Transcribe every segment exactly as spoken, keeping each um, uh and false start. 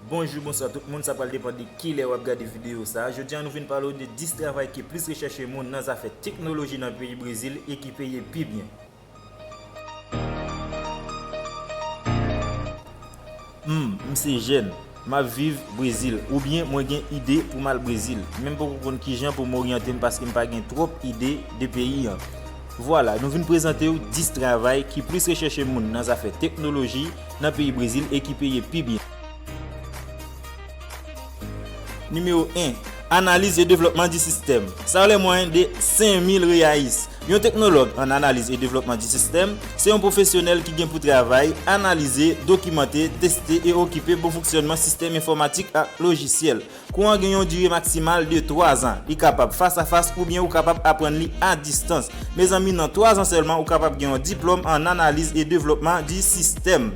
Bonjou, bonswa tout moun, sa pral depann de kilè w ap gade videyo sa a. Jodi a nou vin pale w de dis travay ki plis rechèche moun nan zafè teknoloji nan peyi Brezil e ki peye pi byen. Hmm, m se jèn, m ap viv Brezil, oubyen mwen gen ide pou m al Brezil, men m poko konn kijan pou m oryante m paske m pa gen twòp ide de peyi an. Vwala, nou vin prezante w dis travay ki plis rechèche moun nan zafè teknoloji nan peyi Brezil e ki peye pi byen. Nimewo en, analiz e devlòpman di sistèm. Salè mwayen de senk mil reais. Yon teknològ an analiz e devlòpman di sistèm se yon pwofesyonèl ki gen pou travay analize, dokimante, teste e okipe bon fonksyònman sistèm enfòmatik ak lojisyèl. Kou an gen yon dire maksimal de twa zan. Li kapab fas a fas oubyen ou kapab aprann li a distans. Mezanmi, nan twa zan sèlman, ou kapab gen yon diplòm an analiz e devlòpman di sistèm.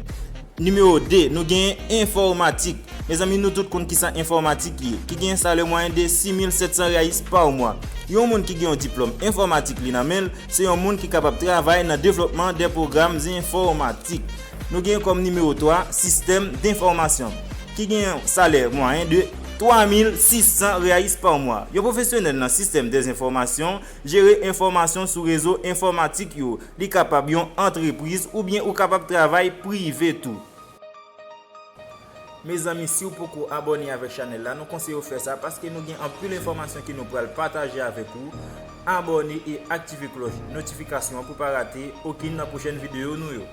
Nimewo de, nou genyen enfòmatik. Mezanmi, nou tout konn kisa enfòmatik ye, ki gen salè mwayen de sis mil sèt san reais pa mwa. Yon moun ki gen yon diplòm enfòmatik li nan men l, se yon moun ki kapab travay nan devlòpman de pwogram enfòmatik. Nou genyen kòm nimewo twa, sistèm denfòmasyon, ki gen yon salè mwayen de twa mil sis san reais pa mwa. Yon pwofesyonèl nan sistèm dezenfòmasyon jere enfòmasyon sou rezo enfòmatik yo. Li kapab yon antrepriz oubyen ou kapab travay prive tou. Mezanmi, si w poko abòne avèk chanèl la, nou konseye w fè sa paske nou gen anpil enfòmasyon ke nou pral pataje avèk ou. Abòne e aktive klòch notifikasyon an pou pa rate okenn nan pwochèn videyo nou yo.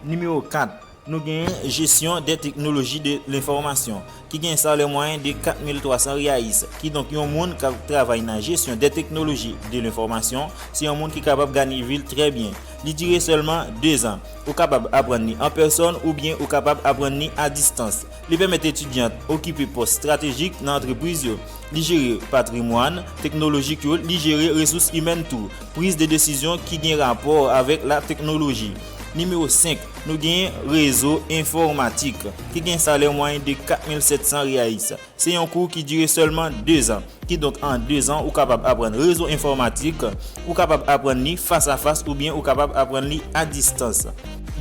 Nimewo kat, nou genyen jesyon de teknoloji de lenfòmasyon, ki gen salè mwayen de kat mil twa san reais. Kidonk, yon moun k ap travay nan jesyon de teknoloji de lenfòmasyon, se yon moun ki kapab gade vil trè byen. Li dire sèlman de zan. Ou kapab aprann li an pèsòn oubyen ou kapab aprann li a distans. Li pèmèt etidyan okipe pòs estratejik nan antrepriz yo. Li jere patrimwàn teknolojik yo, li jere resous imèn tou, priz de desizyon ki gen rapò avèk la teknoloji. Nimewo senk, nou genyen rezo enfòmatik, ki gen salè mwayen de kat mil sèt san reais. Se yon kou ki dire sèlman de zan. Kidonk, an de zan, ou kapab aprann rezo enfòmatik, ou kapab aprann li fas a fas oubyen ou kapab aprann li a distans.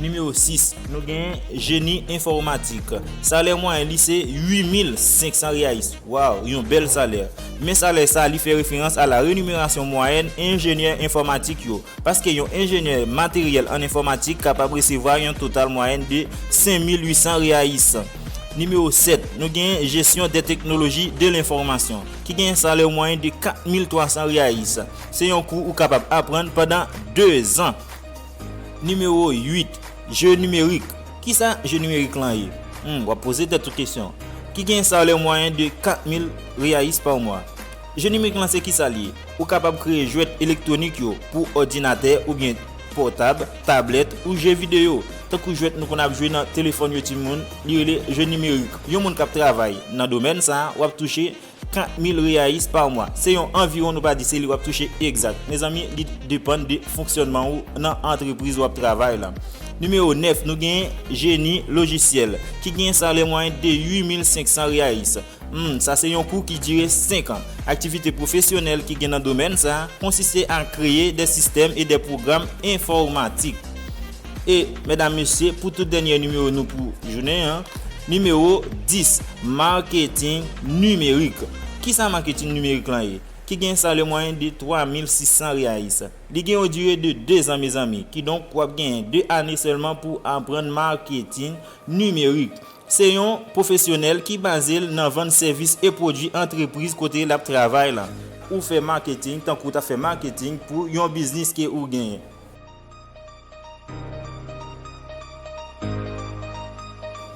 Nimewo sis, nou genyen jeni enfòmatik. Salè mwayen li se uit mil senk san reais. Waw, yon bèl salè. Men salè sa, li fè referans a la renimerasyon mwayèn enjenyè enfòmatik yo. Paske yon enjenyè materyèl an enfòmatik kapab resevwa yon total mwayen de senk mil uit san reais. Nimewo sèt, nou genyen jesyon de teknoloji de lenfòmasyon, ki genyen salè mwayen de kat mil twa san reais. Se yon kou ou kapab aprann pandan de zan. Nimewo uit, je nimerik. Kisa je nimerik lan ye? Hmm, w ap poze tèt ou kesyon. Ki gen salè mwayen de kat mil reais pa mwa. Je nimerik lan se kisa l ye? Ou kapab kreye jwèt elektwonik yo pou òdinatè oubyen pòtab, tablèt ou je videyo. Tankou jwèt nou konn ap jwe nan telefòn yo timoun, li rele je nimerik. Yon moun k ap travay nan domèn sa a, w ap touche kat mil reais pa mwa. Se yon anviwon, nou pa di se li w ap touche egzak. Mezanmi, li depann de fonksyònman ou nan antrepriz w ap travay la. Nimewo nèf, nou genyen jeni lojisyèl, ki genyen salè mwayen de uit mil senk san reais. Hmm, sa se yon kou ki dire senk an. Aktivite pwofesyonèl ki gen nan domèn sa a konsiste a kreye de sistèm e de pwogram enfòmatik. E, medam, mesye, pou tout dènye nimewo nou pou jounen an, nimewo dis, maketing nimerik. Kisa maketing nimerik lan ye? Ki gen salè mwayen de twa mil sis san reais. Li gen yon dire de de zan, mezanmi. Kidonk, w ap genyen de ane sèlman pou aprann maketing nimerik. Se yon pwofesyonèl ki baze l nan vann sèvis e pwodui antrepriz kote l ap travay la. Ou fè maketing tankou w ta fè maketing pou yon biznis ke ou genyen.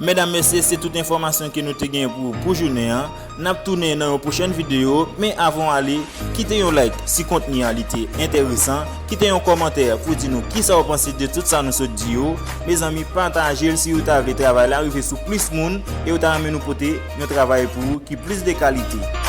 Medam, mesye, se tout enfòmasyon ke nou te genyen pou ou pou jounen an. N ap tounen nan yon pwochèn videyo, men avan w ale, kite yon like si kontni an li te enteresan, kite yon kòmantè pou di nou kisa w panse de tout sa nou sot di yo. Mezanmi, pataje l si ou ta vle travay la rive sou plis moun e ou ta renmen nou pote yon travay pou ou ki plis de kalite.